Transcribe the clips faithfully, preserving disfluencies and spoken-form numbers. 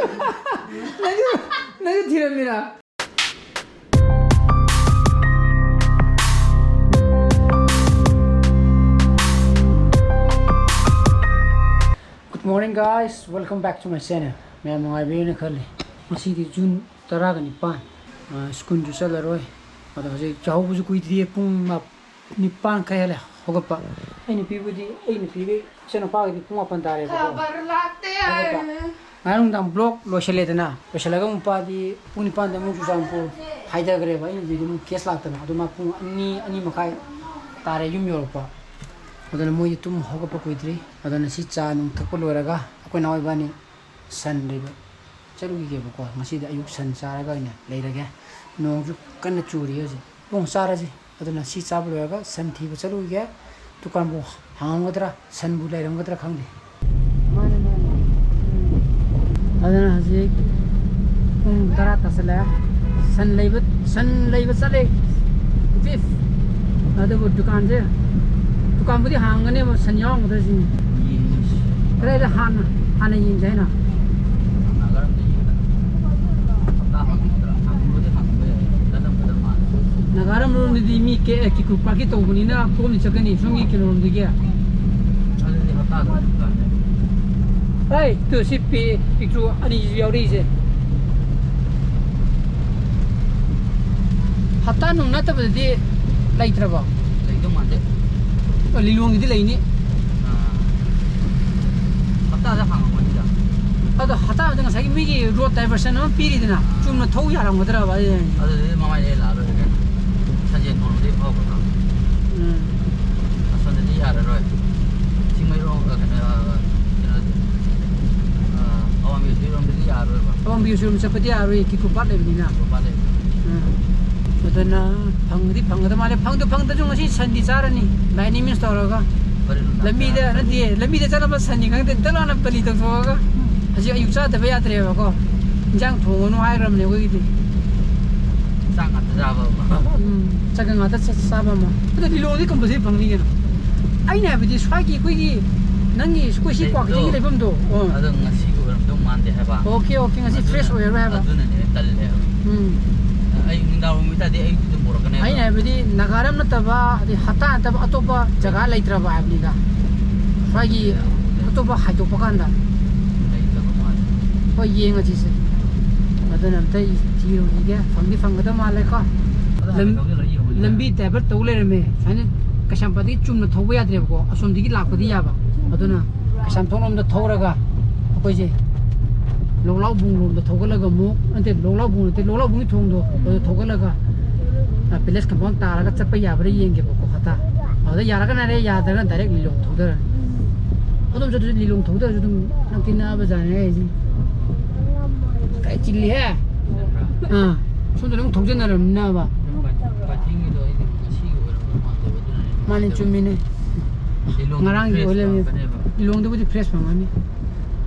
ꯅꯪꯁꯨ, ꯅꯪꯁꯨ ꯊꯤꯔꯝꯃꯤꯔꯥ? Good morning, guys, welcome back to my channel. ꯃꯌꯥꯝ ꯅꯨꯡꯉꯥꯏꯕꯤꯔꯦꯅ ꯈꯜꯂꯤ꯫ ꯉꯁꯤꯗꯤ ꯖꯨꯟ ꯇꯔꯥꯒ ꯅꯤꯄꯥꯟ꯫ ꯑ, ꯁ꯭ꯀꯨꯜꯁꯨ ꯆꯠꯂꯔꯣꯏ꯫ ꯑꯗꯣ ꯍꯧꯖꯤꯛ ꯆꯥꯍꯧꯕꯁꯨ ꯀꯨꯏꯗ꯭ꯔꯤꯌꯦ, ꯄꯨꯡ ꯃꯥ-, ꯅꯤꯄꯥꯟ ꯈꯔ ꯍꯦꯜꯂꯦ ꯍꯧꯒꯠꯄ꯫ ꯑꯩ ꯅꯨꯄꯤꯕꯨꯗꯤ, ꯑꯩ ꯅꯨꯄꯤꯒꯤ ꯏꯆꯟꯅꯨꯄꯥꯒꯤꯗꯤ ꯄꯨꯡ ꯃꯥꯄꯟ ꯇꯥꯔꯦꯕꯀꯣ꯫ ꯈꯕꯔ ꯂꯥꯛꯇꯦ ꯍꯥꯏꯔꯦ꯫ ꯉꯔꯥꯡ ꯅꯨꯡꯗꯥꯡ ꯕ꯭ꯂꯣꯛ ꯂꯣꯏꯁꯤꯜꯂꯦꯗꯅ, ꯂꯣꯏꯁꯤꯜꯂꯒ ꯃꯄꯥꯗꯤ ꯄꯨꯡ ꯅꯤꯄꯥꯟꯗ ꯑꯃꯨꯛ ꯆꯨꯔꯆꯥꯟꯄꯨꯔ ꯍꯥꯏꯊꯈ꯭ꯔꯦꯕ꯫ ꯑꯩꯅ ꯑꯗꯨꯗꯤ ꯑꯃꯨꯛ ꯀꯦꯁ ꯂꯥꯛꯇꯅ, ꯑꯗꯨ ꯃꯥ ꯄꯨꯡ ꯑꯅꯤ, ꯑꯅꯤ ꯃꯈꯥꯏ ꯇꯥꯔꯦ ꯌꯨꯝ ꯌꯧꯔꯛꯄ꯫ ꯑꯗꯨꯅ ꯃꯣꯏꯗꯤ ꯇꯨꯝ ꯍꯧꯒꯠꯄ ꯀꯨꯏꯗ꯭ꯔꯤ꯫ ꯑꯗꯨꯅ ꯁꯤ ꯆꯥ ꯅꯨꯡ ꯊꯛꯄ ꯂꯣꯏꯔꯒ ꯑꯩꯈꯣꯏ ꯅꯥꯎ ꯏꯕꯥꯅꯤ ꯁꯟ ꯂꯩꯕ ꯆꯠꯂꯨꯈꯤꯒꯦꯕꯀꯣ꯫ ꯉꯁꯤꯗꯤ ꯑꯌꯨꯛ ꯁꯟ ꯆꯥꯔꯒ ꯑꯣꯏꯅ ꯂꯩꯔꯒꯦ꯫ ꯅꯣꯡꯁꯨ ꯀꯟꯅ ꯆꯨꯔꯤ ꯍꯧꯖꯤꯛ꯫ ꯄꯨꯡ ꯆꯥꯔꯁꯤ꯫ ꯑꯗꯨꯅ ꯁꯤ ꯆꯥꯕ ꯂꯣꯏꯔꯒ ꯁꯟ ꯊꯤꯕ ꯆꯠꯂꯨꯈꯤꯒꯦ꯫ ꯗꯨꯀꯥꯟꯕꯨ ꯍꯥꯡꯉꯝꯒꯗ꯭ꯔꯥ, ꯁꯟꯕꯨ ꯂꯩꯔꯝꯒꯗ꯭ꯔꯥ ꯈꯪꯗꯦ꯫ ꯃꯥꯅꯦ, ꯃꯥꯅꯦ꯫ ꯎꯝ꯫ ꯑꯗꯨꯅ ꯍꯧꯖꯤꯛ ꯄꯨꯡ ꯇꯔꯥ ꯇꯥꯁꯜꯂꯛꯑꯦ꯫ ꯁꯟ ꯂꯩꯕ, ꯁꯟ ꯂꯩꯕ ꯆꯠꯂꯦ꯫ ꯕꯤꯐ꯫ ꯑꯗꯨꯕꯨ ꯗꯨꯀꯥꯟꯁꯦ, ꯗꯨꯀꯥꯟꯕꯨꯗꯤ ꯍꯥꯡꯒꯅꯦꯕ, ꯁꯟ ꯌꯥꯎꯔꯝꯒꯗ꯭ꯔꯥ ꯁꯤꯅꯤ꯫ ꯌꯦꯡꯉꯁꯤ꯫ ꯀꯗꯥꯏꯗ ꯍꯥꯟꯅ, ꯍꯥꯟꯅ ꯌꯦꯡꯁꯦ ꯍꯥꯏꯅꯣ? ꯅꯥꯒꯥꯔꯝꯗ ꯌꯦꯡꯒꯗ꯭ꯔꯥ? ꯍꯞꯇꯥ ꯍꯥꯡꯉꯝꯒꯗ꯭ꯔꯥ? ꯍꯥꯡꯕꯨꯗꯤ ꯍꯥꯡꯉꯝꯕ ꯌꯥꯏ꯫ ꯆꯠꯂꯝꯒꯗꯕ ꯃꯥꯜꯂꯦ꯫ ꯅꯥꯒꯥꯔꯝ ꯔꯣꯝꯗꯗꯤ ꯃꯤ ꯀꯦ-, ꯀꯤꯀꯨ ꯄꯥꯔꯀꯤꯡ ꯇꯧꯕꯅꯤꯅ ꯀꯣꯝꯅ ꯆꯠꯀꯅꯤ, ꯁꯣꯝꯒꯤ ꯀꯩꯅꯣꯔꯣꯝꯗꯒꯤ꯫ ꯑꯗꯨꯗꯤ ꯍꯞꯇꯥꯗ ꯑꯗꯨꯝ ꯂꯥꯛꯑꯅꯤ꯫ ꯍꯩ, ꯇꯨ ꯁꯤ ꯄꯤ-, ꯄꯤꯛꯇ꯭ꯔꯨ ꯑꯅꯤꯁꯨ ꯌꯥꯎꯔꯛꯏꯁꯦ꯫ ꯍꯞꯇꯥ ꯅꯨꯡ ꯅꯠꯇꯕꯗꯗꯤ ꯂꯩꯇ꯭ꯔꯕꯣ? ꯂꯩꯗꯧ ꯃꯥꯟꯗꯦ꯫ ꯑꯣ, ꯂꯤꯂꯣꯡꯒꯤꯗꯤ ꯂꯩꯅꯤ꯫ ꯑꯥ꯫ ꯍꯞꯇꯥꯗ ꯍꯥꯡꯉꯝꯒꯅꯤꯗ꯫ ꯑꯗꯣ ꯍꯞꯇꯥꯗ ꯉꯁꯥꯏꯒꯤ ꯃꯤꯒꯤ ꯔꯣꯗ ꯗꯥꯏꯚꯔꯁꯟ ꯑꯃ ꯄꯤꯔꯤꯗꯅ, ꯑꯥ꯫ ꯆꯨꯝꯅ ꯊꯧ ꯌꯥꯔꯝꯒꯗ꯭ꯔꯕ? ꯑꯗꯨꯗꯤ ꯃꯃꯥꯏꯗ ꯂꯥꯛꯑ ꯂꯣꯏꯔꯦ ꯀꯩꯅꯣ꯫ ꯁꯟꯖꯦꯟ ꯊꯣꯡꯗꯩ ꯐꯥꯎꯕ꯭ꯔꯣ? ꯎꯝ꯫ ꯑꯁꯣꯝꯗꯗꯤ ꯌꯥꯔꯔꯣꯏ꯫ ꯆꯤꯡꯃꯩꯔꯣꯡ, ꯑ, ꯀꯩꯅꯣ, ꯑ, ꯀꯩꯅꯣ, ꯑ, ꯑꯋꯥꯡ ꯕꯤꯁꯅꯨꯔꯣꯝꯗꯗꯤ ꯌꯥꯔꯔꯣꯏꯕ꯫ ꯑꯋꯥꯡ ꯕꯤꯁꯅꯨꯔꯣꯝ ꯆꯠꯄꯗꯤ ꯌꯥꯔꯣꯏ, ꯀꯤꯀꯨ ꯄꯥꯠ ꯂꯩꯕꯅꯤꯅ꯫ ꯀꯤꯀꯨ ꯄꯥꯠ ꯂꯩꯕꯅꯤꯅ꯫ ꯎꯝ꯫ ꯑꯗꯨꯅ ꯐꯪꯗꯤ ꯐꯪꯒꯗꯕ ꯃꯥꯜꯂꯦ꯫ ꯐꯪꯗ ꯐꯪꯗꯁꯨ ꯉꯁꯤ ꯁꯟꯗꯤ ꯆꯥꯔꯅꯤ, by any means ꯇꯧꯔꯒ꯫ ꯍꯣꯔꯦꯟ ꯅꯨꯡꯗꯥꯡ ꯂꯝꯕꯤꯗ, ꯆꯥꯔꯅꯤ꯫ ꯅꯠꯇꯦ, ꯂꯝꯕꯤꯗ ꯆꯠꯂꯝꯕ ꯁꯟꯅꯤ ꯈꯪꯗꯦ, ꯇꯛ ꯂꯥꯎꯅ ꯄꯂꯤ ꯇꯧꯊꯣꯛꯑꯒ꯫ ꯍꯧꯖꯤꯛ ꯑꯌꯨꯛ ꯆꯥꯗꯕ ꯌꯥꯗ꯭ꯔꯦꯕꯀꯣ꯫ ꯏꯟꯖꯥꯡ ꯊꯣꯡꯉꯅꯨ ꯍꯥꯏꯈ꯭ꯔꯕꯅꯦ ꯑꯩꯈꯣꯏꯒꯤꯗꯤ꯫ ꯆꯥꯛ ꯉꯥꯛꯇ ꯆꯥꯕ ꯑꯃ꯫ ꯎꯝ, ꯆꯥꯛꯀ ꯉꯥꯛꯇ ꯆꯥ-, ꯆꯥꯕ ꯑꯃ꯫ ꯑꯗꯣ ꯂꯤꯂꯣꯡꯗꯤ compulsory ꯐꯪꯅꯤ ꯀꯩꯅꯣ꯫ ꯑꯩꯅ ꯍꯥꯏꯕꯗꯤ ꯁ꯭ꯋꯥꯏꯒꯤ ꯑꯩꯈꯣꯏꯒꯤ ꯅꯪꯒꯤ ꯑꯩꯈꯣꯏ ꯁꯤ ꯂꯩꯕꯗꯣ, ꯀ꯭ꯋꯥꯀꯩꯊꯦꯜꯒꯤ ꯂꯩꯐꯝꯗꯣ, ꯑꯣ꯫ ꯑꯗꯣ ꯉꯁꯤꯒꯤ ꯑꯣꯏꯔꯝꯗꯧ ꯃꯥꯟꯗꯦ ꯍꯥꯏꯕ꯫ ꯑꯣꯀꯦ, ꯑꯣꯀꯦ, ꯉꯁꯤ ꯑꯗꯨꯅ- ꯐ꯭ꯔꯦꯁ ꯑꯣꯏꯔꯔꯣꯏ ꯍꯥꯏꯕ꯫ ꯑꯗꯨꯅꯅꯦ ꯇꯜꯂꯦ ꯍꯥꯏꯕ꯫ ꯎꯝ꯫ ꯑꯩ ꯅꯨꯡꯗꯥꯡ ꯋꯥꯏꯔꯝ ꯑꯣꯏꯇꯥꯔꯗꯤ ꯑꯌꯨꯛꯇ ꯑꯗꯨꯝ ꯄꯨꯔꯛꯀꯅꯦꯕ꯫ ꯑꯩꯅ ꯍꯥꯏꯕꯗꯤ ꯅꯥꯒꯥꯔꯝ ꯅꯠꯇꯕ, ꯑꯗꯩ ꯍꯠꯇꯥ ꯅꯠꯇꯕ ꯑꯇꯣꯞꯄ ꯖꯒꯥ ꯂꯩꯇ꯭ꯔꯕ ꯍꯥꯏꯕꯅꯤꯗ꯫ ꯁ꯭ꯋꯥꯏꯒꯤ ꯑꯇꯣꯞꯄ ꯍꯥꯏꯗꯣꯛꯄ ꯀꯥꯟꯗ꯫ ꯂꯩꯇꯕ ꯃꯥꯜꯂꯦ꯫ ꯍꯣꯏ, ꯌꯦꯡꯉꯁꯤꯁꯦ꯫ ꯑꯗꯨꯅ ꯑꯝꯇ ꯊꯤꯔꯨꯈꯤꯒꯦ꯫ ꯐꯪꯗꯤ ꯐꯪꯒꯗꯕ ꯃꯥꯜꯂꯦꯀꯣ꯫ ꯑꯗꯣ ꯂꯝ- ꯍꯥꯏꯐꯦꯠ ꯊꯧꯖꯤꯜꯂ ꯌꯦꯡꯉꯨꯁꯤꯅ꯫ ꯂꯝꯕꯤ divert ꯇꯧ ꯂꯩꯔꯝꯃꯦ꯫ ꯁꯨꯃꯥꯏꯅ ꯀꯩꯁꯥꯝꯄꯥꯠꯇꯒꯤ ꯆꯨꯝꯅ ꯊꯧꯕ ꯌꯥꯗ꯭ꯔꯦꯕꯀꯣ꯫ ꯑꯁꯣꯝꯗꯒꯤ ꯂꯥꯛꯄꯗꯤ ꯌꯥꯕ꯫ ꯑꯗꯨꯅ ꯀꯩꯁꯥꯝꯊꯣꯡ ꯂꯣꯝꯗ ꯊꯧꯔꯒ ꯑꯩꯈꯣꯏꯁꯦ ꯂꯣꯛꯂꯥꯎꯕꯨꯡ ꯂꯣꯝꯗ ꯊꯧꯒꯠꯂꯒ ꯑꯃꯨꯛ, ꯅꯠꯇꯦ, ꯂꯣꯛꯂꯥꯎꯕꯨꯡ ꯅꯠꯇꯦ, ꯂꯣꯛꯂꯥꯎꯕꯨꯡꯒꯤ ꯊꯣꯡꯗꯣ ꯑꯗꯨ ꯊꯧꯒꯠꯂꯒ, ꯑ, ꯄꯦꯂꯦꯁ ꯀꯝꯄꯥꯎꯟ ꯇꯥꯔꯒ ꯆꯠꯄ ꯌꯥꯕ꯭ꯔꯥ ꯌꯦꯡꯒꯦꯕꯀꯣ, ꯍꯠꯇꯥ꯫ ꯑꯗꯨꯗ ꯌꯥꯔꯒꯅ ꯌꯥꯔꯦ, ꯌꯥꯗ꯭ꯔꯒꯅ direct ꯂꯤꯂꯣꯡ ꯊꯧꯗꯔꯅꯤ꯫ ꯑꯗꯨꯝ ꯆꯠꯇ꯭ꯔꯁꯨ ꯂꯤꯂꯣꯡ ꯊꯧꯗꯔꯁꯨ ꯑꯗꯨꯝ ꯅꯛꯇꯤ ꯅꯛꯑꯕ ꯖꯥꯠꯅꯦ ꯑꯩꯁꯦ꯫ ꯀꯥꯏ ꯆꯤꯜꯂꯤꯍꯦ꯫ ꯑꯥ, ꯁꯣꯝꯗ ꯑꯃꯨꯛ ꯊꯧꯖꯤꯟꯅꯔꯝꯅꯕ꯫ ꯄꯥꯏꯊꯤꯡꯒꯤꯗꯣ ꯑꯩꯗꯤ ꯉꯁꯤꯒꯤ ꯑꯣꯏꯔꯝꯗꯧ ꯃꯥꯟꯗꯦꯕ, ꯑꯗꯨꯅꯅꯦ ꯃꯥꯅꯦ, ꯅꯨꯡꯉꯥꯏꯇꯕ꯫ ꯆꯨꯝꯃꯤꯅꯦ꯫ ꯂꯤꯂꯣꯡꯗꯤ ꯉꯔꯥꯡꯒꯤ fresh ꯑꯣꯏ ꯂꯩꯔꯝꯃꯦ꯫ ꯐꯪꯉꯛꯀꯅꯦꯕ꯫ ꯂꯤꯂꯣꯡꯗꯕꯨꯗꯤ fresh ꯐꯪꯉꯅꯤ꯫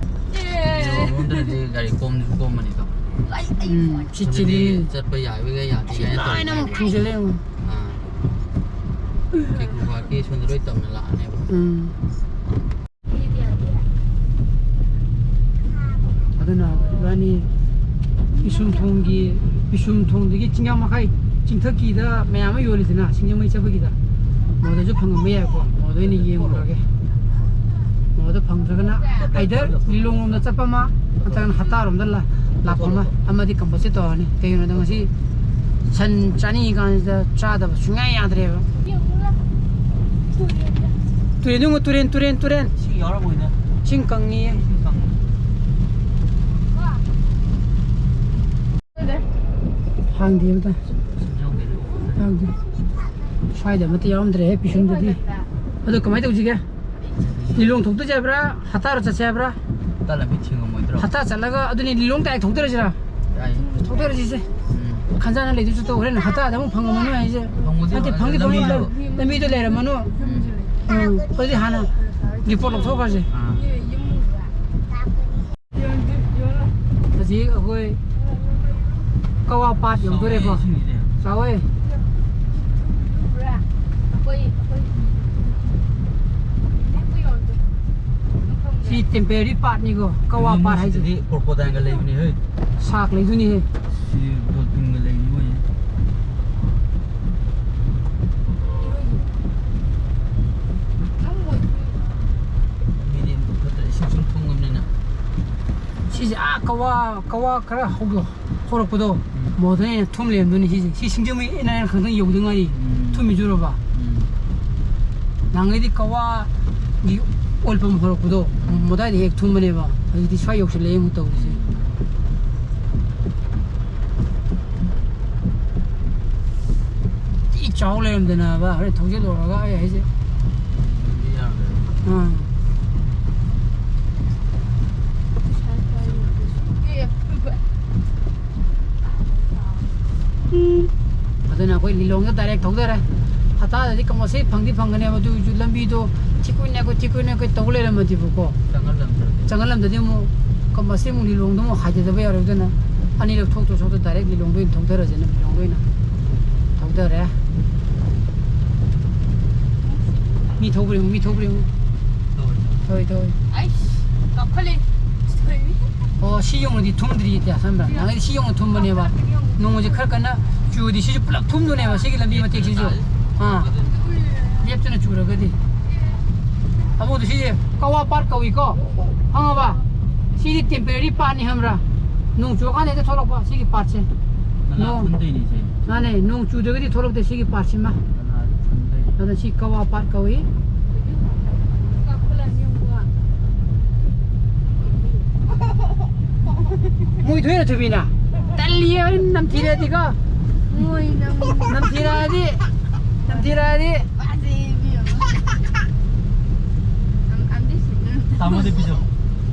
ꯂꯤꯂꯣꯡꯂꯣꯝꯗꯅꯗꯤ ꯒꯥꯔꯤ ꯀꯣꯝꯁꯨ ꯀꯣꯝꯕꯅꯤꯗꯣ꯫ ꯎꯝ, ꯁꯤ ꯁꯣꯝꯗꯗꯤ ꯆꯤꯜꯂꯤ꯫ ꯆꯠꯄ ꯌꯥꯏꯕꯒ ꯌꯥꯗꯦ ꯁꯤ ꯀꯥꯏꯅ ꯂꯥꯏꯅ ꯑꯃꯨꯛ ꯇꯧꯔꯤꯅꯦꯕ꯫ ꯊꯤꯡꯖꯤꯜꯂꯦ ꯑꯃꯨꯛ꯫ ꯑꯥ꯫ ꯀꯦꯀꯨ ꯄꯥꯔꯛꯀꯤ ꯁꯣꯝꯗ ꯂꯣꯏ ꯇꯝꯅ ꯂꯥꯛꯑꯅꯦꯕ꯫ ꯎꯝ꯫ ꯑꯗꯨꯅ ꯏꯕꯥꯅꯤ ꯄꯤꯁꯨꯝ ꯊꯣꯡꯒꯤ, ꯄꯤꯁꯨꯝ ꯊꯣꯡꯗꯒꯤ ꯆꯤꯡꯌꯥ ꯃꯈꯥꯏ ꯆꯤꯡꯊꯛꯀꯤꯗ ꯃꯌꯥꯝ ꯑꯃ ꯌꯣꯜꯂꯤꯗꯅ, ꯁꯤꯡꯖꯃꯩ ꯆꯠꯄꯒꯤꯗ, ꯃꯗꯨꯁꯨ ꯐꯪꯉꯝꯕ ꯌꯥꯏꯀꯣ꯫ ꯃꯗꯨ ꯑꯣꯏꯅ ꯌꯦꯡꯉꯨꯔꯒꯦ꯫ ꯃꯗꯨ ꯐꯪꯗ꯭ꯔꯒꯅ either ꯂꯤꯂꯣꯡ ꯂꯣꯝꯗ ꯆꯠꯄ ꯑꯃ, ꯅꯠꯇ꯭ꯔꯒꯅ ꯍꯠꯇꯥꯔꯣꯝꯗ ꯂꯥ-, ꯂꯥꯛꯄ ꯑꯃ, ꯑꯃꯗꯤ compulsory ꯇꯧꯔꯅꯤ꯫ ꯀꯩꯒꯤꯅꯣꯗ ꯉꯁꯤ ꯁꯟ ꯆꯥꯅꯤꯡꯉꯤ ꯀꯥꯟꯁꯤꯗ ꯆꯥꯗꯕ ꯁꯨꯡꯌꯥ ꯌꯥꯗ꯭ꯔꯦꯕ꯫ ꯇꯨꯔꯦꯟ ꯌꯦꯡꯉꯣ, ꯇꯨꯔꯦꯟ, ꯇꯨꯔꯦꯟ, ꯇꯨꯔꯦꯟ꯫ ꯏꯁꯤꯡ ꯌꯥꯎꯔꯝꯃꯣꯏꯗ꯫ ꯏꯁꯤꯡ ꯀꯪꯉꯤꯌꯦ꯫ ꯏꯁꯤꯡ ꯀꯪꯉꯤ꯫ ꯍꯥꯡꯗꯦ ꯑꯝꯇ꯫ ꯏꯁꯤꯡ ꯌꯥꯎꯗꯦ꯫ ꯍꯥꯡꯗꯦ꯫ ꯁ꯭ꯋꯥꯏꯗ ꯑꯃꯠꯇ ꯌꯥꯎꯔꯝꯗ꯭ꯔꯦꯍꯦ, ꯄꯤꯁꯨꯝꯗꯗꯤ꯫ ꯑꯗꯣ ꯀꯃꯥꯏꯅ ꯇꯧꯁꯤꯒꯦ? ꯂꯤꯂꯣꯡ ꯊꯣꯛꯇꯣꯏꯁꯦ ꯍꯥꯏꯕ꯭ꯔꯥ? ꯍꯠꯇꯥꯔꯣ ꯆꯠꯁꯦ ꯍꯥꯏꯕ꯭ꯔꯥ? ꯍꯠꯇꯥ ꯂꯝꯕꯤ ꯊꯤꯡꯉꯝꯃꯣꯏꯗ꯭ꯔꯣ? ꯍꯠꯇꯥ ꯆꯠꯂꯒ ꯑꯗꯨꯅꯤ ꯂꯤꯂꯣꯡ direct ꯊꯧꯗꯔꯁꯤꯔꯥ? ꯌꯥꯏ꯫ ꯊꯧꯗꯔꯁꯤꯁꯦ꯫ ꯎꯝ꯫ ꯈꯟꯖꯥꯅ ꯂꯩꯗꯣꯏꯁꯨ ꯇꯧ, ꯍꯣꯔꯦꯟ ꯍꯠꯇꯥꯗ ꯑꯃꯨꯛ ꯐꯪꯉꯝꯃꯅꯨ ꯍꯥꯏꯁꯦ꯫ ꯐꯪꯉꯣꯏꯗꯣꯏꯅꯣ? ꯅꯠꯇꯦ, ꯐꯪꯗꯤ ꯐꯪꯅꯤ, ꯂꯝꯕꯤꯗꯣ꯫ ꯂꯝꯕꯤꯗꯣ ꯂꯩꯔꯝꯃꯅꯨ꯫ ꯎꯝ꯫ ꯎꯝ꯫ ꯑꯗꯨꯗꯤ ꯍꯥꯟꯅ report ꯂꯧꯊꯣꯛꯈ꯭ꯔꯁꯦ꯫ ꯑꯥ꯫ ꯍꯧꯖꯤꯛ ꯑꯩꯈꯣꯏ ꯀꯋꯥ ꯄꯥꯠ ꯌꯧꯗꯣꯔꯦꯀꯣ꯫ ꯆꯥꯎꯋꯦ, ꯏꯁꯤꯡꯁꯦ꯫ ꯆꯥꯎꯋꯦ꯫ ꯁꯤ temporary parkꯅꯤꯀꯣ, ꯀꯋꯥ park ꯍꯥꯏꯁꯦ꯫ ꯁꯤꯗꯗꯤ crocodileꯒ ꯂꯩꯕꯅꯦ ꯍꯦ꯫ Shark ꯂꯩꯗꯣꯏꯅꯤ ꯍꯦ꯫ ꯁꯤ dolphinꯒ ꯂꯩꯕꯅꯤ ꯃꯣꯏ꯫ ꯃꯤꯗꯤ ꯑꯝꯇ ꯐꯠꯇ꯭ꯔꯦ, ꯏꯁꯤꯡ ꯁꯨꯝ ꯊꯨꯝꯃꯕꯅꯤꯅ꯫ ꯁꯤꯁꯦ ꯑꯥ ꯀꯋꯥ, ꯀꯋꯥ ꯈꯔ ꯍꯧꯗꯣ ꯍꯧꯔꯛꯄꯗꯣ, ꯎꯝ꯫ ꯃꯣꯗꯅ ꯍꯦꯟꯅ ꯊꯨꯝ ꯂꯩꯔꯝꯗꯣꯏꯅꯤ ꯁꯤꯁꯦ꯫ ꯁꯤ ꯁꯤꯡꯖꯃꯩ inner line ꯈꯛꯇꯪ ꯌꯧꯗ ꯉꯥꯏꯔꯤ꯫ ꯎꯝ꯫ ꯊꯨꯝꯃꯤꯖꯨꯔꯕ? ꯎꯝ꯫ ꯅꯍꯥꯟꯒꯩꯗꯤ ꯀꯋꯥꯒꯤ oil pump ꯍꯧꯔꯛꯄꯗꯣ, ꯎꯝ꯫ ꯃꯗꯥꯏꯗ ꯍꯦꯛ ꯊꯨꯝꯕꯅꯦꯕ꯫ ꯍꯧꯖꯤꯛꯇꯤ ꯁ꯭ꯋꯥꯏ ꯌꯧꯁꯜꯂꯛꯑꯦ ꯑꯃꯨꯛ ꯇꯧꯔꯤꯁꯦ꯫ ꯊꯤ ꯆꯥꯎ ꯂꯩꯔꯝꯗꯅꯕ, ꯍꯣꯔꯦꯟ ꯊꯧꯖꯤꯜꯂꯨꯔꯒ ꯑꯩ ꯍꯥꯏꯁꯦ꯫ ꯑꯗꯨꯗꯤ ꯌꯥꯗ꯭ꯔꯦ꯫ ꯑꯥ꯫ ꯑꯗꯨꯅ ꯑꯩꯈꯣꯏ ꯂꯤꯂꯣꯡꯗ direct ꯊꯧꯗꯔꯦ꯫ ꯍꯞꯇꯥꯗꯗꯤ ꯀꯝꯄꯜꯁꯔꯤ ꯐꯪꯗꯤ ꯐꯪꯒꯅꯦꯕ, ꯑꯗꯨ ꯑꯣꯏꯔꯁꯨ ꯂꯝꯕꯤꯗꯣ ꯊꯤꯀꯨꯏ ꯅꯥꯀꯨꯏ, ꯊꯤꯀꯨꯏ ꯅꯥꯀꯨꯏ ꯇꯧ ꯂꯩꯔꯝꯃꯗꯤꯕꯀꯣ꯫ ꯆꯪꯍꯜꯂꯝꯗ꯭ꯔꯗꯤ꯫ ꯆꯪꯍꯜꯂꯝꯗ꯭ꯔꯗꯤ ꯑꯃꯨꯛ ꯀꯝꯄꯜꯁꯔꯤ ꯑꯃꯨꯛ ꯂꯤꯂꯣꯡꯗ ꯑꯃꯨꯛ ꯍꯥꯏꯊꯗꯕ ꯌꯥꯔꯣꯏ꯫ ꯑꯗꯨꯅ ꯑꯅꯤꯔꯛ ꯊꯣꯛꯇꯣꯏ ꯁꯔꯨꯛꯇ direct ꯂꯤꯂꯣꯡꯗ ꯑꯣꯏꯅ ꯊꯧꯗꯔꯁꯦꯅ ꯂꯤꯂꯣꯡꯗ ꯑꯣꯏꯅ ꯊꯧꯗꯔꯦ꯫ ꯃꯤ ꯊꯧꯕ꯭ꯔ ꯌꯦꯡꯉꯨ, ꯃꯤ ꯊꯧꯕ꯭ꯔ ꯌꯦꯡꯉꯨ꯫ ꯊꯧꯏ, ꯊꯧꯏ꯫ ꯊꯧꯏ, ꯊꯧꯏ꯫ ꯑꯩꯁ, ꯀꯥꯞꯈꯠꯂꯦ꯫ ꯊꯧꯏ꯫ ꯑꯣ, ꯁꯤ ꯌꯧꯅꯗꯤ ꯊꯨꯝꯗ꯭ꯔꯤꯌꯦ, ꯇꯤꯌꯥ ꯁꯝꯕ꯭ꯔꯥ? ꯁꯤ ꯅꯍꯥꯟꯒꯩꯗꯤ ꯁꯤ ꯌꯧꯅ ꯊꯨꯝꯕꯅꯦꯕ꯫ ꯀꯥꯞꯈꯠꯂꯦ ꯌꯦꯡꯉꯨ꯫ ꯅꯣꯡꯁꯦ ꯈꯔ ꯀꯟꯅ ꯆꯨꯔꯗꯤ ꯁꯤꯁꯨ ꯄꯨꯂꯞ ꯊꯨꯝꯗꯣꯏꯅꯦꯕ, ꯁꯤꯒꯤ ꯂꯝꯕꯤ ꯃꯇꯦꯛꯁꯤꯁꯨ꯫ ꯑꯥ꯫ ꯂꯦꯞꯇꯅ ꯆꯨꯔꯒꯗꯤ꯫ ꯑꯕꯣꯛꯇꯣ ꯁꯤꯁꯦ ꯀꯋꯥ park ꯀꯧꯏꯀꯣ꯫ ꯈꯪꯉꯕ? ꯁꯤꯗꯤ temporary parkꯅꯤ ꯈꯪꯕ꯭ꯔꯥ? ꯅꯣꯡ ꯆꯨꯔꯀꯥꯟꯗ ꯍꯦꯛꯇ ꯊꯣꯛꯂꯛꯄ ꯁꯤꯒꯤ parkꯁꯦ꯫ ꯅꯂꯥ ꯅꯣꯡ ꯐꯨꯟꯗꯣꯏꯅꯤ ꯁꯦ꯫ ꯃꯥꯅꯦ, ꯅꯣꯡ ꯆꯨꯗ꯭ꯔꯒꯗꯤ ꯊꯣꯛꯂꯛꯇꯦ ꯁꯤꯒꯤ parkꯁꯤꯃ꯫ ꯅꯂꯥꯁꯦ ꯐꯨꯟꯗꯣꯏꯅꯤ꯫ ꯑꯗꯨꯅ ꯁꯤ ꯀꯋꯥ park ꯀꯧꯏ꯫ ꯃꯣꯏ ꯊꯣꯏꯅ ꯊꯨꯕꯤꯅ꯫ ꯇꯜꯂꯤꯌꯦ, ꯍꯣꯔꯦꯟ ꯅꯝꯊꯤꯔꯛꯑꯗꯤꯀꯣ꯫ ꯃꯣꯏ ꯅꯪ ꯅꯝꯊꯤꯔꯛꯑꯗꯤ, ꯅꯝꯊꯤꯔꯛꯑꯗꯤ꯫ ꯐꯖꯩ ꯏꯕꯦꯝꯃ꯫ I'm, I'm this is ꯇꯥꯃꯣꯗꯤ ꯄꯤꯖꯧ꯫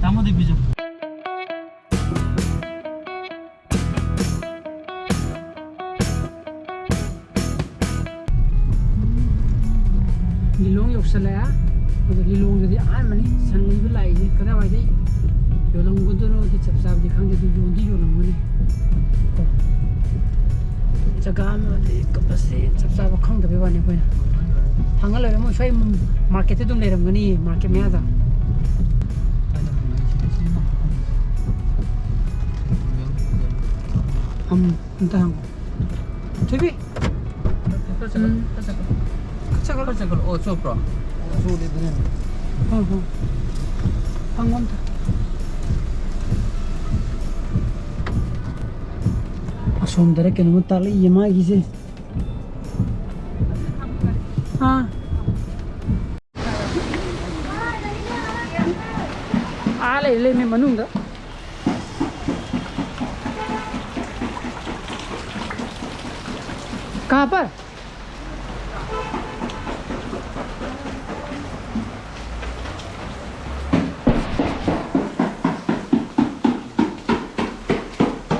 ꯇꯥꯃꯣꯗꯤ ꯄꯤꯖꯧ꯫ ꯂꯤꯂꯣꯡ ꯌꯧꯁꯜꯂꯛꯑꯦ꯫ ꯑꯗꯣ ꯂꯤꯂꯣꯡꯗꯗꯤ ꯑꯍꯥꯟꯕꯅꯤ ꯁꯟ ꯂꯩꯕ ꯂꯥꯛꯏꯁꯦ꯫ ꯀꯗꯥꯏꯋꯥꯏꯗꯩ ꯌꯣꯜꯂꯝꯒꯗꯣꯏꯅꯣꯗꯤ ꯆꯞ ꯆꯥꯕꯗꯤ ꯈꯪꯗꯦ, ꯑꯗꯨ ꯌꯣꯟꯗꯤ ꯌꯣꯜꯂꯝꯒꯅꯤ꯫ ꯀꯣ꯫ ꯖꯒꯥ ꯑꯃꯗꯤ ꯀꯝꯄꯁꯁꯦ ꯆꯞ ꯆꯥꯕ ꯈꯪꯗꯕꯩ ꯋꯥꯅꯤ ꯑꯩꯈꯣꯏꯅ꯫ ꯍꯪꯉ ꯂꯣꯏꯔꯦ, ꯃꯣꯏ ꯁ꯭ꯋꯥꯏ marketꯇ ꯑꯗꯨꯝ ꯂꯩꯔꯝꯒꯅꯤ, market ꯃꯌꯥꯗ꯫ ꯎꯝ, ꯑꯝꯇ ꯍꯪꯉꯣ꯫ ꯊꯣꯏꯕꯤ꯫ ꯈꯔ ꯆꯠꯂꯣ, ꯎꯝ꯫ ꯈꯔ ꯆꯠꯂꯣ꯫ ꯈꯔ ꯆꯠꯂꯣ꯫ ꯈꯔ ꯆꯠꯂꯣ꯫ ꯑꯣ, ꯆꯣꯠꯄ꯭ꯔꯣ? ꯆꯣꯠꯂꯦ ꯑꯗꯨꯅꯦ꯫ ꯍꯣꯏ, ꯍꯣꯏ꯫ ꯍꯪꯉꯣ ꯑꯝꯇ꯫ ꯑꯁꯣꯝꯗꯔ ꯀꯩꯅꯣꯝꯃ ꯇꯥꯛꯂꯛꯏꯌꯦ ꯃꯥꯒꯤꯁꯦ꯫ ꯑꯥ꯫ ꯑꯥ ꯂꯩ, ꯂꯩꯃꯤ ꯃꯅꯨꯡꯗ꯫ ꯀꯍꯥ ꯄꯔ?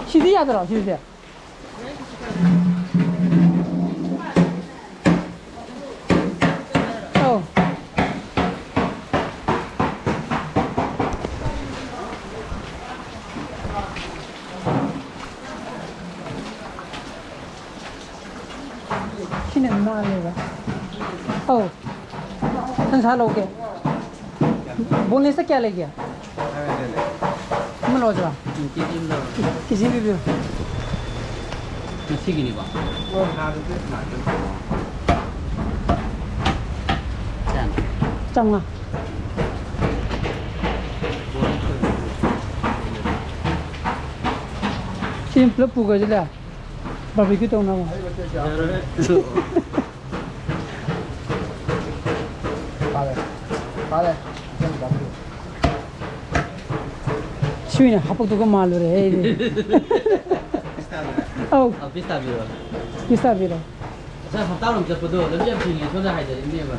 ꯁꯤꯗꯤ ꯌꯥꯗ꯭ꯔꯣ, ꯁꯤꯗꯤ? ꯑꯧ꯫ ꯁꯤꯅ ꯅꯥꯜꯂꯦꯕ꯫ ꯑꯧ꯫ ꯁꯟꯁꯥ ꯂꯧꯒꯦ꯫ ꯕꯣꯟꯂꯦꯁꯇ ꯀꯌꯥ ꯂꯩꯒꯦ? ꯑꯃ ꯂꯧꯔꯁꯤꯔꯣ? ꯎꯝ, ꯀꯦꯖꯤ ꯑꯃ ꯂꯧꯔꯣ꯫ ꯀꯦꯖꯤ ꯑꯃ ꯄꯤꯕꯤꯌꯨ꯫ ꯉꯁꯤꯒꯤꯅꯤꯀꯣ? ꯀꯌꯥꯅꯣ? ꯆꯥꯝꯃꯉꯥ꯫ ꯁꯤ ꯄꯨꯂꯞ ꯄꯨꯈ꯭ꯔꯁꯤꯗ꯫ ꯕꯥꯔꯕꯤꯀ꯭ꯌꯨ ꯇꯧꯅꯕ꯫ ꯌꯥꯔꯣꯏ꯫ ꯐꯔꯦ꯫ ꯐꯔꯦ꯫ ꯁꯤ ꯑꯣꯏꯅ ꯍꯥꯄꯛꯇꯧꯒ ꯃꯥꯜꯂꯨꯔꯦ ꯑꯩꯗꯤ꯫ ꯑꯧ꯫ ꯑ, ꯄꯤꯁ ꯇꯥꯕꯤꯔꯣ꯫ ꯄꯤꯁ ꯇꯥꯕꯤꯔꯣ꯫ ꯉꯁꯥꯏ ꯍꯞꯇꯥꯔꯣꯝ ꯆꯠꯄꯗꯣ ꯂꯝꯕꯤ ꯌꯥꯝ ꯊꯤꯡꯉꯦ, ꯁꯣꯝꯗ ꯍꯥꯏꯗꯔꯛꯏꯅꯦꯕ꯫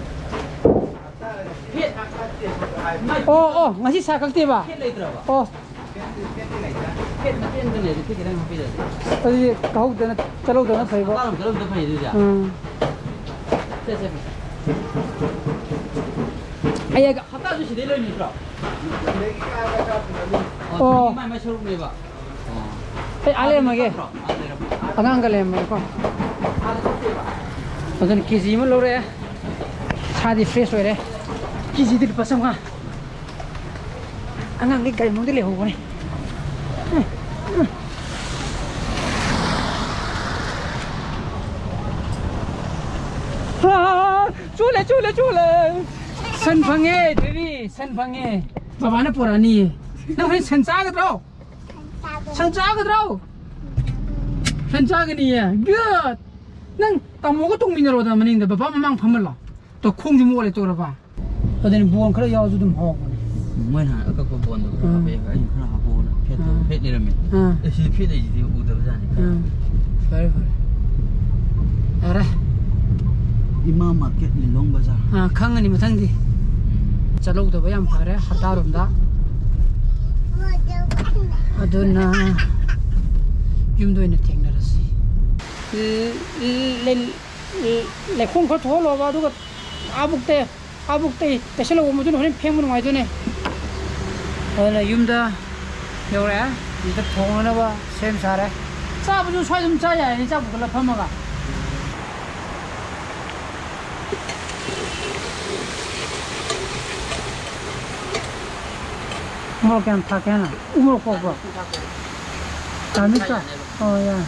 ꯑꯣ, ꯑꯣ, ꯉꯁꯤ ꯁꯥ ꯀꯛꯇꯦꯕ? ꯐꯦꯠ ꯂꯩꯇ꯭ꯔꯕ? ꯑꯣ꯫ ꯐꯦꯠ ꯃꯇꯦꯛ ꯑꯃꯇ ꯂꯩꯔꯗꯤ ꯐꯦꯠ ꯈꯤꯇꯪ ꯍꯥꯞꯄꯤꯔꯗꯤ꯫ ꯑꯗꯨꯗꯤ ꯀꯛꯍꯧꯗꯅ ꯆꯠꯍꯧꯗꯅ ꯐꯩꯕꯣ꯫ ꯍꯞꯇꯥꯔꯣꯝ ꯆꯠꯍꯧꯗꯅ ꯐꯩ ꯑꯗꯨꯗꯤ꯫ ꯎꯝ꯫ ꯁꯦ, ꯁꯦ, ꯁꯦ꯫ ꯑꯩ ꯍꯞꯇꯥꯁꯨ ꯁꯤꯗꯩ ꯂꯣꯏ ꯅꯠꯇ꯭ꯔꯣ? ꯑꯣ꯫ ꯑꯣ꯫ ꯃꯥꯏ, ꯃꯥꯏ ꯁꯔꯨꯛꯅꯦꯕ꯫ ꯑꯣ꯫ ꯑꯩ ꯑꯥ ꯂꯩꯔꯝꯃꯒꯦ꯫ ꯆꯠꯇ꯭ꯔꯣ? ꯑꯥ ꯂꯩꯔꯝꯃꯣ꯫ ꯑꯉꯥꯡꯒ ꯂꯩꯔꯝꯃꯒꯦꯀꯣ꯫ ꯑꯥꯗ ꯆꯠꯇꯦꯕ꯫ ꯑꯗꯨꯅ ꯀꯦ ꯖꯤ ꯑꯃ ꯂꯧꯔꯛꯑꯦ꯫ ꯁꯥꯗꯤ ꯐ꯭ꯔꯦꯁ ꯑꯣꯏꯔꯦ꯫ ꯀꯦ ꯖꯤꯗ ꯂꯨꯄꯥ ꯆꯥꯝꯃꯉꯥ꯫ ꯑꯉꯥꯡꯒꯤ ꯒꯥꯔꯤ ꯃꯅꯨꯡꯗ ꯂꯩꯍꯧꯕꯅꯦ꯫ ꯆꯨꯂꯦ, ꯆꯨꯂꯦ, ꯆꯨꯂꯦ꯫ ꯁꯟ ꯐꯪꯉꯦ, ꯕꯦꯕꯤ, ꯁꯟ ꯐꯪꯉꯦ꯫ ꯕꯕꯥꯅ ꯄꯨꯔꯛꯑꯅꯤꯌꯦ꯫ ꯅꯪ ꯍꯣꯔꯦꯟ ꯁꯟ ꯆꯥꯒꯗ꯭ꯔꯣ? ꯁꯟ ꯆꯥꯒꯗ꯭ꯔꯣ? ꯁꯟ ꯆꯥꯒꯅꯤꯌꯦ꯫ Good. ꯅꯪ ꯇꯥꯃꯣꯒ ꯇꯣꯡꯃꯤꯟꯅꯔꯣꯗꯅ ꯃꯅꯤꯡꯗ꯫ ꯕꯕꯥ ꯃꯃꯥꯡ ꯐꯝꯍꯜꯂꯣ꯫ ꯇꯣ ꯈꯣꯡꯁꯨ ꯃꯣꯠꯂꯦ ꯇꯣ ꯔꯕꯥ꯫ ꯑꯗꯨꯅ ꯕꯣꯟ ꯈꯔ ꯌꯥꯎꯔꯁꯨ ꯑꯗꯨꯝ ꯍꯥꯎꯕꯅꯦ꯫ ꯃꯣꯏꯅ ꯍꯥꯟꯅ ꯑꯀꯛꯄ ꯕꯣꯟꯗꯣ ꯈꯔ ꯎꯝ꯫ ꯍꯥꯞꯄꯛꯑꯦ, ꯑꯩꯅ ꯈꯔ ꯍꯥꯞꯄꯛꯑꯣꯅ ꯐꯦꯠꯇꯣ, ꯎꯝ꯫ ꯐꯦꯠ ꯂꯩꯔꯝꯃꯦ꯫ ꯎꯝ꯫ ꯑꯦ, ꯁꯤꯗꯤ ꯐꯦꯠ ꯂꯩꯁꯤꯗꯤ ꯎꯗꯕꯖꯥꯠꯅꯤ꯫ ꯎꯝ꯫ ꯐꯔꯦ, ꯐꯔꯦ꯫ ꯌꯥꯔꯦ꯫ ꯏꯃꯥ ꯃꯥꯔꯀꯦꯠ, ꯂꯤꯂꯣꯡ ꯕꯖꯥꯔ꯫ ꯑꯥ, ꯈꯪꯉꯅꯤ ꯃꯊꯪꯗꯤ꯫ ꯎꯝ꯫ ꯆꯠꯍꯧꯗꯕ ꯌꯥꯝ ꯐꯔꯦ ꯍꯞꯇꯥꯔꯣꯝꯗ꯫ ꯑꯗꯨꯅ ꯌꯨꯝꯗ ꯑꯣꯏꯅ ꯊꯦꯡꯅꯔꯁꯤ꯫ ꯂꯩ-, ꯂꯩ-, ꯂꯩꯈꯣꯝ ꯈꯔ ꯊꯣꯛꯍꯜꯂꯣꯕ, ꯑꯗꯨꯒ ꯑꯥꯕꯨꯛꯇ ꯑꯥꯕꯨꯛꯇꯩ ꯇꯩꯁꯜꯂꯛꯑꯣ, ꯃꯗꯨꯅ ꯍꯣꯔꯦꯟ ꯐꯦꯡꯕ ꯅꯨꯡꯉꯥꯏꯗꯣꯏꯅꯦ꯫ ꯑꯗꯨꯅ ꯌꯨꯝꯗ ꯌꯧꯔꯛꯑꯦ꯫ ꯌꯨꯝꯗ ꯊꯣꯡꯅꯅꯕ ꯁꯦꯝ ꯁꯥꯔꯦ꯫ ꯆꯥꯕꯁꯨ ꯁ꯭ꯋꯥꯏ ꯑꯗꯨꯝ ꯆꯥ ꯌꯥꯔꯦꯅꯦ, ꯆꯥꯛ ꯄꯨꯈꯠꯂ ꯐꯝꯃꯒ꯫ ꯃꯣꯔꯣꯛ ꯀꯌꯥꯝ ꯊꯥꯛꯀꯦ ꯍꯥꯏꯅꯣ? ꯎ ꯃꯣꯔꯣꯛ ꯄꯣꯛꯄ꯭ꯔꯣ? ꯆꯥꯃꯤꯠꯇꯣ? ꯑꯣ, ꯌꯥꯔꯦ꯫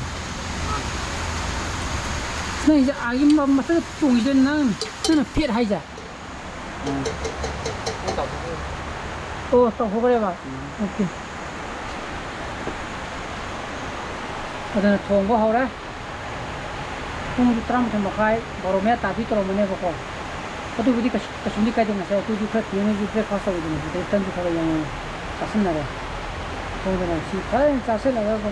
ꯅꯪꯁꯦ ꯑꯥꯒꯤ ꯃ-, ꯃꯊꯛꯇ ꯇꯣꯡꯉꯤꯁꯦ ꯅꯪ, ꯅꯪꯅ ꯐꯦꯠ ꯍꯥꯏꯁꯦ? ꯎꯝ꯫ ꯑꯣ, ꯇꯧꯊꯣꯛꯈ꯭ꯔꯦꯕ? ꯎꯝ꯫ OK꯫ ꯑꯗꯨꯅ ꯊꯣꯡꯕ ꯍꯧꯔꯦ꯫ ꯄꯨꯡꯁꯨ ꯇꯔꯥꯃꯥꯊꯣꯏ ꯃꯈꯥꯏ, ꯕꯥꯔꯣ ꯃꯌꯥ ꯇꯥꯗꯣꯏ ꯇꯧꯔꯝꯃꯅꯦꯕꯀꯣ꯫ ꯑꯗꯨꯕꯨꯗꯤ ꯀꯩꯁꯨ, ꯀꯩꯁꯨꯝꯗꯤ ꯀꯥꯏꯗꯦ꯫ ꯉꯁꯥꯏ ꯑꯩꯈꯣꯏꯁꯨ ꯈꯔ ꯊꯦꯡꯅꯁꯨ breakfast ꯇꯧꯕꯗꯅ ꯁꯤꯗꯩ ꯇꯟꯁꯨ ꯈꯔ ꯌꯥꯎꯅ ꯆꯥꯁꯤꯟꯅꯔꯦ꯫ ꯊꯣꯡꯗꯅ ꯁꯤ ꯐꯖꯅ ꯆꯥꯁꯤꯜꯂꯒꯀꯣ꯫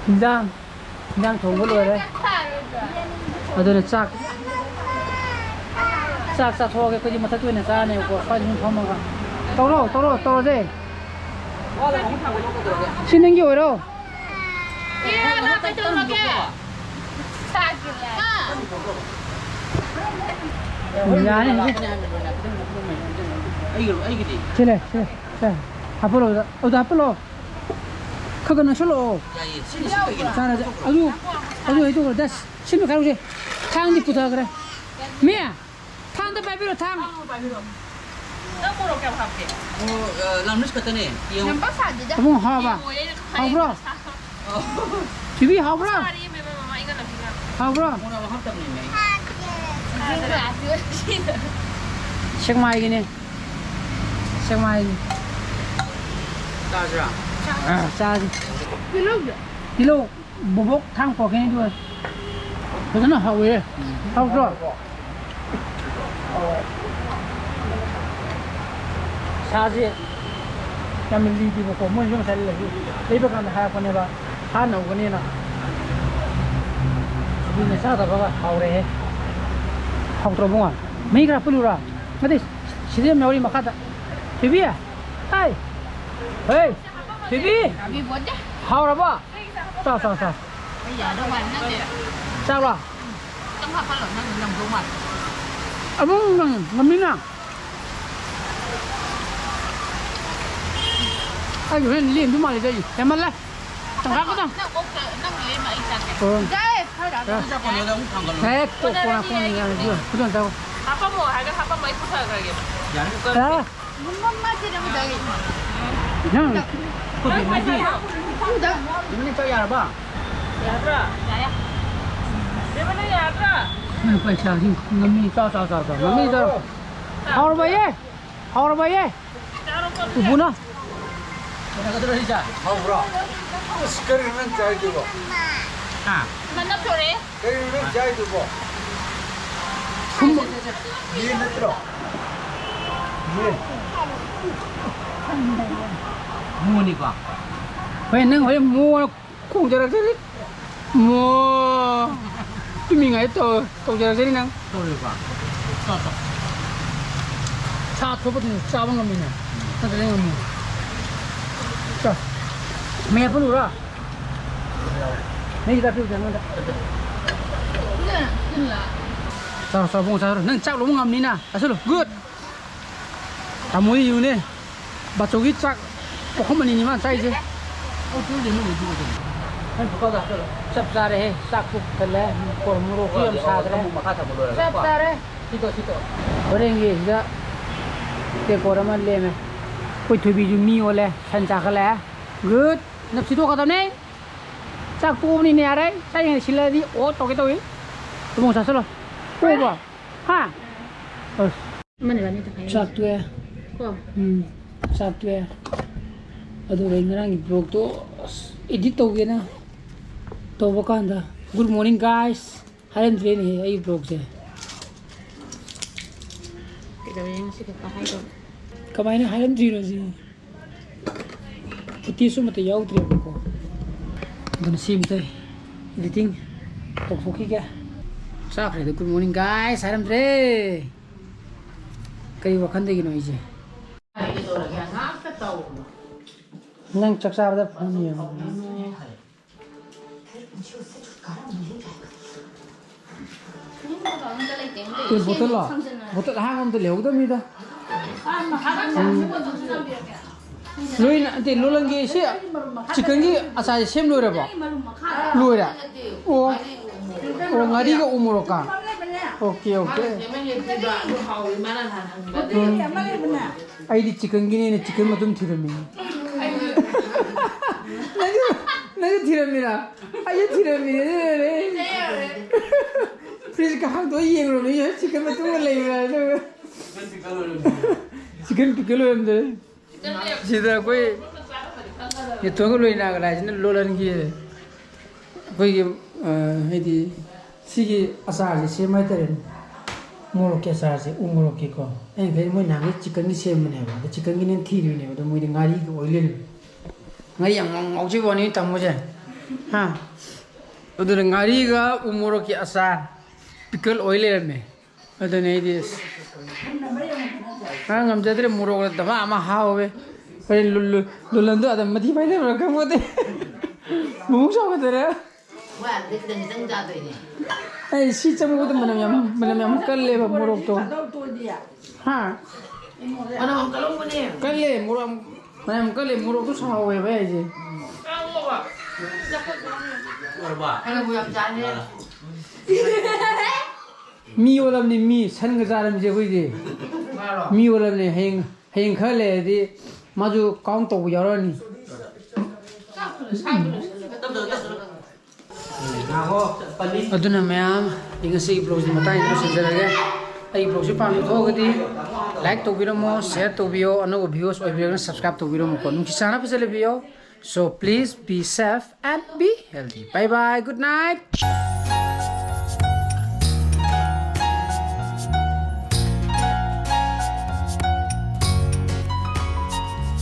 ꯏꯟꯖꯥꯡ, ꯏꯟꯖꯥꯡ ꯊꯣꯡꯕ ꯂꯣꯏꯔꯦ꯫ ꯑꯗꯨꯅ ꯆꯥꯛ, ꯆꯥꯛ ꯆꯥꯊꯣꯛꯑꯒꯦ꯫ ꯑꯩꯈꯣꯏꯗꯤ ꯃꯊꯛꯇ ꯑꯣꯏꯅ ꯆꯥꯔꯅꯦꯕꯀꯣ, ꯁ꯭ꯋꯥꯏꯗ ꯑꯗꯨꯝ ꯐꯝꯃꯒ꯫ ꯇꯧꯔꯣ, ꯇꯧꯔꯣ, ꯇꯧꯔꯁꯦ꯫ ꯁꯤ ꯅꯪꯒꯤ ꯑꯣꯏꯔꯣ? ꯌꯥꯅꯤ, ꯍꯧꯖꯤꯛ꯫ ꯑꯩꯒꯤꯗꯤ꯫ ꯁꯤ ꯂꯩ, ꯁꯤ ꯂꯩ, ꯁꯤ ꯂꯩ꯫ ꯍꯥꯞꯄꯠꯂꯣ, ꯑꯗꯨꯗ, ꯑꯗꯨꯗ ꯍꯥꯞꯄꯠꯂꯣ꯫ ꯈꯔ ꯈꯔ ꯅꯛꯁꯜꯂꯛꯑꯣ꯫ ꯌꯥꯏꯌꯦ, ꯁꯤꯅ ꯁꯤ ꯀꯩꯒꯤꯅꯣ? ꯆꯥꯔꯁꯦ꯫ ꯑꯗꯨ, ꯑꯗꯨ ꯍꯦꯛ ꯇꯧꯈ꯭ꯔꯣ꯫ ꯗꯁ, ꯁꯤꯃ ꯈꯥꯏꯔꯨꯁꯦ꯫ ꯊꯥꯡꯗꯤ ꯄꯨꯊꯈ꯭ꯔꯦ꯫ ꯃꯤ! ꯊꯥꯡꯗ ꯄꯥꯏꯕꯤꯔꯣ, ꯊꯥꯡ꯫ ꯅꯪ ꯃꯣꯔꯣꯛ ꯀꯌꯥꯝ ꯍꯥꯞꯀꯦ? ꯃꯣꯔꯣꯛ, ꯑ, ꯂꯥꯝꯅꯁ ꯈꯛꯇꯅꯦ꯫ ꯌꯦꯡꯉꯣ꯫ ꯌꯥꯝ ꯄꯥꯛ ꯁꯥꯗꯦꯗ꯫ ꯑꯕꯨꯡ, ꯍꯥꯎꯕ? ꯌꯦꯡꯉꯣ, ꯑꯩꯅ ꯍꯥꯎꯕ꯭ꯔꯣ? ꯈꯥꯏꯕꯗ ꯁꯥ-, ꯑꯣ꯫ ꯊꯣꯏꯕꯤ, ꯍꯥꯎꯕ꯭ꯔꯥ? ꯆꯥꯔꯤ, ꯏꯕꯦꯝꯃ, ꯃꯃꯥ, ꯑꯩꯒ ꯅꯝꯁꯤꯜꯂꯒ꯫ ꯍꯥꯎꯕ꯭ꯔꯥ? ꯆꯥꯗ꯭ꯔꯥ? ꯁꯦꯛꯃꯥꯏꯒꯤꯅꯦ꯫ ꯁꯦꯛꯃꯥꯏꯒꯤ꯫ ꯆꯥꯁꯤꯔꯥ? ꯑꯥ, ꯆꯥꯁꯤ꯫ ꯇꯤꯜꯍꯧ꯫ ꯕꯣꯕꯣꯛ ꯊꯥꯡ ꯄꯣꯔꯛꯀꯅꯤ ꯑꯗꯨꯒ꯫ ꯐꯖꯅ ꯍꯥꯎꯋꯦ꯫ ꯍꯥꯎꯇ꯭ꯔꯣ? ꯁꯥꯁꯦ ꯌꯥꯝꯅ ꯂꯤꯗꯦꯕꯀꯣ, ꯃꯣꯏꯅꯁꯨ ꯉꯁꯥꯏ ꯂꯩ-, ꯂꯩꯕ ꯀꯥꯟꯗ ꯍꯥꯏꯔꯛꯄꯅꯦꯕ, ꯁꯥ ꯅꯧꯒꯅꯦꯅ꯫ ꯀꯨꯏꯅ ꯆꯥꯗꯕꯒ ꯍꯥꯎꯔꯦꯍꯦ꯫ ꯍꯥꯎꯇ꯭ꯔꯣ ꯏꯕꯨꯡꯉꯣ? ꯃꯍꯤ ꯈꯔ ꯍꯥꯞꯆꯤꯜꯂꯨꯔꯥ? ꯅꯠꯇꯦ, ꯁꯤꯗꯤ ꯌꯥꯝ ꯌꯥꯎꯔꯤ ꯃꯈꯥꯗ꯫ ꯊꯣꯏꯕꯤ! ꯍꯥꯏ! ꯍꯦ! ꯊꯣꯏꯕꯤ! ꯍꯥꯎꯔꯕꯣ? ꯆꯥ, ꯆꯥ, ꯆꯥ꯫ ꯑꯩ ꯌꯥꯗꯧ ꯃꯥꯜꯂꯦ, ꯅꯪꯗꯤ꯫ ꯆꯥꯕ꯭ꯔꯣ? ꯈꯤꯇꯪ ꯍꯥꯞꯍꯜꯂꯣ, ꯅꯪ ꯅꯝꯗꯧ ꯃꯥꯜꯂꯦ꯫ ꯑꯗꯨꯝ ꯅꯪ ꯉꯝꯅꯤꯅ꯫ ꯑꯩ ꯍꯣꯔꯦꯟ ꯂꯦꯝꯗꯧ ꯃꯥꯜꯂꯤꯗ ꯑꯩ꯫ ꯍꯦꯟꯃꯜꯂꯦ꯫ ꯇꯪꯈꯥꯏ ꯈꯛꯇꯪ꯫ ꯅꯪ ꯑꯣꯛꯇ-, ꯅꯪ ꯂꯦꯝꯃ ꯑꯩ ꯆꯥꯒꯦ꯫ ꯑꯣ꯫ ꯌꯥꯏꯌꯦ, ꯈꯔ ꯍꯥꯞꯄꯣ꯫ ꯑꯦ꯫ ꯆꯥꯄꯣꯟ ꯂꯣꯏꯔꯒ ꯑꯃꯨꯛ ꯊꯥꯡꯒꯠꯂꯣ꯫ ꯍꯦꯛ ꯇꯣꯛꯄꯅ ꯀꯣꯟꯅꯅꯤ, ꯀꯣꯟꯅꯅꯤ ꯑꯩ ꯌꯥꯔꯦ꯫ ꯑꯗꯨ ꯈꯨꯗꯣꯜ ꯆꯥꯎ꯫ ꯍꯥꯄꯝꯃꯣ ꯍꯥꯏꯔꯒ ꯍꯥꯄꯝꯃꯣ, ꯑꯩ ꯄꯨꯊꯈ꯭ꯔꯒꯦꯕ꯫ ꯌꯥꯅꯤ꯫ ꯑꯦ꯫ ꯅꯪ꯫ ꯅꯪ ꯄꯩꯁꯥ꯫ ꯏꯃꯥꯅ ꯆꯥꯛ ꯌꯥꯔꯕ? ꯌꯥꯗ꯭ꯔꯥ? ꯌꯥꯔꯦ꯫ ꯏꯃꯥꯅ ꯌꯥꯗ꯭ꯔꯥ? ꯅꯪ ꯄꯩꯁꯥꯁꯤ ꯉꯝꯃꯤ꯫ ꯆꯥ, ꯆꯥ, ꯆꯥ, ꯆꯥ꯫ ꯉꯝꯃꯤ ꯆꯥꯔꯣ꯫ ꯍꯥꯎꯔꯕꯌꯦ? ꯍꯥꯎꯔꯕꯌꯦ? ꯆꯥꯔꯣ, ꯀꯣꯟꯁꯦ꯫ ꯄꯨꯄꯨꯅ? ꯀꯅꯥ ꯀꯗꯔ ꯍꯤꯖꯥ? ꯍꯥꯎꯕ꯭ꯔꯣ? ꯑꯁ, ꯀꯔꯤꯅꯣ ꯅꯪ ꯆꯥꯏꯗꯨꯕꯣ? ꯍꯥ? ꯃꯅꯝ ꯊꯣꯔꯛꯑꯦ꯫ ꯀꯔꯤꯅꯣ ꯅꯪ ꯆꯥꯏꯗꯨꯕꯣ? ꯁꯨꯝ ꯌꯦꯟ ꯅꯠꯇ꯭ꯔꯣ? ꯌꯦꯟ꯫ ꯃꯣꯃꯣꯅꯤꯀꯣ? ꯍꯣꯏ, ꯅꯪ ꯍꯣꯔꯦꯟ ꯃꯣꯃꯣ ꯈꯣꯡꯖꯔꯛꯆꯅꯤ꯫ ꯃꯣ꯫ ꯇꯨꯝꯃꯤꯉꯩꯗ ꯇꯧ-, ꯇꯧꯖꯔꯛꯆꯅꯤ ꯅꯪ꯫ ꯇꯧꯔꯦꯀꯣ? ꯆꯥ, ꯆꯥ꯫ ꯁꯥ ꯑꯊꯣꯠꯄꯗꯨꯅ ꯆꯥꯕ ꯉꯝꯃꯤꯅꯦ꯫ ꯅꯠꯇ꯭ꯔꯗꯤ ꯉꯝꯃꯣꯏ꯫ ꯆꯥ꯫ ꯃꯌꯥ ꯄꯨꯜꯂꯨꯔꯥ? ꯃꯤꯒꯤ ꯆꯥꯛ ꯄꯤꯔꯨꯆꯣ ꯑꯩꯉꯣꯟꯗ꯫ ꯆꯥꯔꯣ, ꯆꯥꯔꯣ, ꯏꯕꯨꯡꯉꯣ, ꯆꯥꯔꯣ꯫ ꯅꯪ ꯆꯥꯛ ꯂꯧꯕ ꯉꯝꯅꯤꯅ꯫ ꯆꯥꯁꯤꯜꯂꯨ꯫ Good꯫ ꯇꯥꯃꯣꯗꯤ ꯌꯦꯡꯉꯨꯅꯦ꯫ ꯕꯥꯆꯧꯒꯤ ꯆꯥꯛ ꯄꯨꯈꯝ ꯑꯅꯤꯅꯤ ꯃꯥꯅ ꯆꯥꯏꯁꯦ꯫ ꯆꯞ ꯆꯥꯔꯦꯍꯦ꯫ ꯆꯥꯛ ꯄꯨꯛ ꯊꯜꯂꯦ꯫ ꯃꯣꯔꯣꯛꯁꯨ ꯌꯥꯝ ꯁꯥꯗ꯭ꯔꯦ꯫ ꯆꯞ ꯆꯥꯔꯦ꯫ ꯍꯣꯔꯦꯟꯒꯤ ꯁꯤꯗ ꯇꯦꯡꯀꯣꯠ ꯑꯃ ꯂꯦꯝꯃꯦ꯫ ꯑꯩꯈꯣꯏ ꯊꯣꯏꯕꯤꯁꯨ ꯃꯤ ꯑꯣꯜꯂꯦ꯫ ꯁꯟ ꯆꯥꯈꯠꯂꯛꯑꯦ꯫ Good꯫ ꯅꯞ ꯁꯤꯠꯇꯣꯛꯀꯗꯕꯅꯦ꯫ ꯆꯥꯛ ꯇꯣꯛꯑꯕꯅꯤꯅꯦ, ꯌꯥꯔꯦ꯫ ꯆꯥꯛ ꯌꯦꯡ ꯁꯤꯜꯂꯛꯑꯗꯤ ꯑꯣ ꯇꯧꯒꯦ ꯇꯧꯏ꯫ ꯊꯨꯝꯃꯣꯛ ꯆꯥꯁꯤꯜꯂꯣ꯫ ꯄꯣꯛꯑꯕꯣ? ꯍꯥ? ꯑꯁ꯫ ꯑꯃꯅꯦ ꯏꯕꯥꯅꯤ ꯇꯪꯈꯥꯏ ꯆꯥꯛ ꯇꯣꯛꯑꯦ꯫ ꯀꯣ? ꯎꯝ꯫ ꯆꯥꯛ ꯇꯣꯛꯑꯦ꯫ ꯑꯗꯨꯒ ꯑꯩ ꯉꯔꯥꯡꯒꯤ vlogꯇꯣ ꯑꯁ edit ꯇꯧꯒꯦꯅ ꯇꯧꯕ ꯀꯥꯟꯗ, good morning guys꯫ ꯍꯥꯏꯔꯝꯗ꯭ꯔꯦꯅꯦꯍꯦ ꯑꯩ vlogꯁꯦ꯫ ꯀꯩꯗꯧꯔꯦ ꯉꯁꯤ ꯈꯛꯇ ꯍꯥꯏꯗꯣ? ꯀꯃꯥꯏꯅ ꯍꯥꯏꯔꯝꯗ꯭ꯔꯤꯅꯣ ꯁꯤ? Footageꯁꯨ ꯑꯃꯠꯇ ꯌꯥꯎꯗ꯭ꯔꯦꯕꯀꯣ꯫ ꯑꯗꯨꯅ ꯁꯤ ꯑꯃꯇ editing ꯇꯧꯊꯣꯛꯈꯤꯒꯦ꯫ ꯆꯥꯈ꯭ꯔꯦꯗ, good morning guys ꯍꯥꯏꯔꯝꯗ꯭ꯔꯦ꯫ ꯀꯔꯤ ꯋꯥꯈꯟꯗꯒꯤꯅꯣ ꯑꯩꯁꯦ? ꯅꯪ ꯆꯥꯛ ꯆꯥꯕꯗ phone ꯌꯦꯡꯉꯣ꯫ ꯑꯦ, ꯕꯣꯇꯜꯂꯣ? ꯕꯣꯇꯜ ꯑꯍꯥꯡꯕ ꯑꯝꯇ ꯂꯩꯍꯧꯗꯕꯅꯤꯗ꯫ ꯎꯝ꯫ ꯂꯣꯏꯅ, ꯅꯠꯇꯦ, ꯂꯣꯂꯟꯒꯤ ꯁꯤ chickenꯒꯤ ꯑꯆꯥꯔꯁꯦ ꯁꯦꯝ ꯂꯣꯏꯔꯕꯣ? ꯂꯣꯏꯔꯦ? ꯑꯣ꯫ ꯑꯣ, ꯉꯥꯔꯤꯒ ꯎ ꯃꯣꯔꯣꯛꯀ? OK, OK꯫ ꯎꯝ꯫ ꯑꯩꯗꯤ chickenꯒꯤꯅꯦꯅ chicken ꯃꯇꯨꯝ ꯊꯤꯔꯝꯃꯤꯅꯦ꯫ ꯅꯪꯁꯨ, ꯅꯪꯁꯨ ꯊꯤꯔꯝꯃꯤꯔꯥ? ꯑꯩꯁꯨ ꯊꯤꯔꯝꯃꯤꯅꯦ, ꯑꯗꯨꯅꯅꯦ꯫ Fridgeꯀ ꯍꯥꯡꯗꯣꯛꯑ ꯌꯦꯡꯉꯨꯔꯕꯅꯤ, chicken ꯃꯇꯨꯝꯒ ꯂꯩꯕ꯭ꯔꯥ ꯑꯗꯨꯒ꯫ Chicken pickle ꯑꯣꯏꯔꯝꯗ꯭ꯔꯦ꯫ ꯁꯤꯗ ꯑꯩꯈꯣꯏ ꯅꯦꯇꯣꯟꯒ ꯂꯣꯏꯅꯒ ꯂꯥꯛꯏꯁꯤꯅ ꯂꯣꯂꯟꯒꯤ ꯑꯩꯈꯣꯏꯒꯤ, ꯑ, ꯍꯥꯏꯗꯤ ꯁꯤꯒꯤ ꯑꯆꯥꯔꯁꯦ ꯁꯦꯝꯕ ꯍꯥꯏꯇꯥꯔꯦꯅꯦ꯫ ꯃꯣꯔꯣꯛꯀꯤ ꯑꯆꯥꯔꯁꯦ, ꯎ ꯃꯣꯔꯣꯛꯀꯤꯀꯣ꯫ ꯑꯩꯅ ꯈꯜꯂꯤ ꯃꯣꯏ ꯅꯍꯥꯟꯒꯩ chickenꯒꯤ ꯁꯦꯝꯕꯅꯦꯕ꯫ ꯑꯗ chickenꯒꯤꯅꯦꯅ ꯊꯤꯔꯨꯏꯅꯦꯕ꯫ ꯑꯗꯣ ꯃꯣꯏꯗꯤ ꯉꯥꯔꯤꯒ ꯑꯣꯏ ꯂꯩꯔꯝꯃꯦ꯫ ꯉꯥꯔꯤ ꯌꯥꯝ ꯉꯥꯎ-, ꯉꯥꯎꯖꯕ ꯋꯥꯅꯤ ꯇꯥꯃꯣꯁꯦ꯫ ꯍꯥ? ꯑꯗꯨꯅ ꯉꯥꯔꯤꯒ ꯎ ꯃꯣꯔꯣꯛꯀꯤ ꯑꯆꯥꯔ, pickle ꯑꯣꯏ ꯂꯩꯔꯝꯃꯦ꯫ ꯑꯗꯨꯅꯦ ꯑꯩꯗꯤ ꯑꯁ꯫ ꯉꯥꯡ ꯉꯝꯖꯗ꯭ꯔꯦ, ꯃꯣꯔꯣꯛꯅ ꯗꯃꯥ ꯑꯃ ꯍꯥꯎꯋꯦ꯫ ꯍꯣꯔꯦꯟ ꯂꯨ-, ꯂꯨ-, ꯂꯨꯂꯟꯗꯣ ꯑꯗ ꯃꯊꯤ ꯐꯥꯏꯗꯕ꯭ꯔꯥ ꯈꯪꯄꯣꯠꯇꯦ꯫ ꯃꯕꯨꯛ ꯆꯥꯎꯒꯗꯣꯏꯔꯥ? ꯃꯣꯏ ꯑꯗꯨꯗꯩ ꯈꯤꯇꯪ ꯈꯤꯇꯪ ꯆꯥꯗꯣꯏꯅꯦ꯫ ꯑꯩ ꯁꯤ ꯆꯪꯕꯗ ꯃꯅꯝ ꯌꯥꯝ, ꯃꯅꯝ ꯌꯥꯝ ꯀꯜꯂꯦꯕ ꯃꯣꯔꯣꯛꯇꯣ꯫ ꯍꯥ? ꯃꯅꯝ ꯌꯥꯝ ꯀꯜꯂꯝꯒꯅꯤ꯫ ꯀꯜꯂꯦ, ꯃꯣꯔꯣꯛ ꯃꯅꯝ ꯀꯜꯂꯦ, ꯃꯣꯔꯣꯛꯇꯣ ꯁꯥꯎꯋꯦꯕ ꯑꯩꯁꯦ꯫ ꯀꯥꯡꯉꯧꯕ꯫ ꯀꯩꯅꯣꯕꯨ ꯌꯥꯝ ꯆꯥꯅꯤ꯫ ꯃꯤ ꯑꯣꯜꯂꯝꯅꯤ, ꯃꯤ ꯁꯟꯒ ꯆꯥꯔꯝꯁꯦ ꯑꯩꯈꯣꯏꯗꯤ꯫ ꯃꯥꯔꯣ? ꯃꯤ ꯑꯣꯜꯂꯝꯅꯤ꯫ ꯍꯌꯦꯡ, ꯍꯌꯦꯡ ꯈꯔ ꯂꯩꯔꯗꯤ ꯃꯥꯁꯨ count ꯇꯧꯕ ꯌꯥꯎꯔꯛꯑꯅꯤ꯫ ꯆꯥꯛꯇꯨꯅ ꯁꯥꯏꯕ ꯂꯣꯏꯁꯜꯂꯒ ꯇꯞꯅ ꯇꯞꯅ꯫ ꯑꯗꯨꯅ ꯃꯌꯥꯝ, ꯑꯩ ꯉꯁꯤꯒꯤ vlogꯁꯤ ꯃꯇꯥꯡꯁꯤꯗ ꯂꯣꯏꯁꯤꯟꯖꯔꯒꯦ꯫ ꯑꯩꯒꯤ vlogꯁꯤ ꯄꯥꯝꯕꯤꯕ ꯊꯣꯛꯑꯒꯗꯤ like ꯇꯧꯕꯤꯔꯝꯃꯣ, share ꯇꯧꯕꯤꯌꯣ, ꯑꯅꯧꯕ viewers ꯑꯣꯏꯕꯤꯔꯒꯅ subscribe ꯇꯧꯕꯤꯔꯝꯃꯨꯀꯣ꯫ ꯅꯨꯡꯁꯤ ꯆꯥꯟꯅ ꯐꯖꯅ ꯂꯩꯕꯤꯌꯣ꯫ So please be safe and be healthy. Bye bye, good night.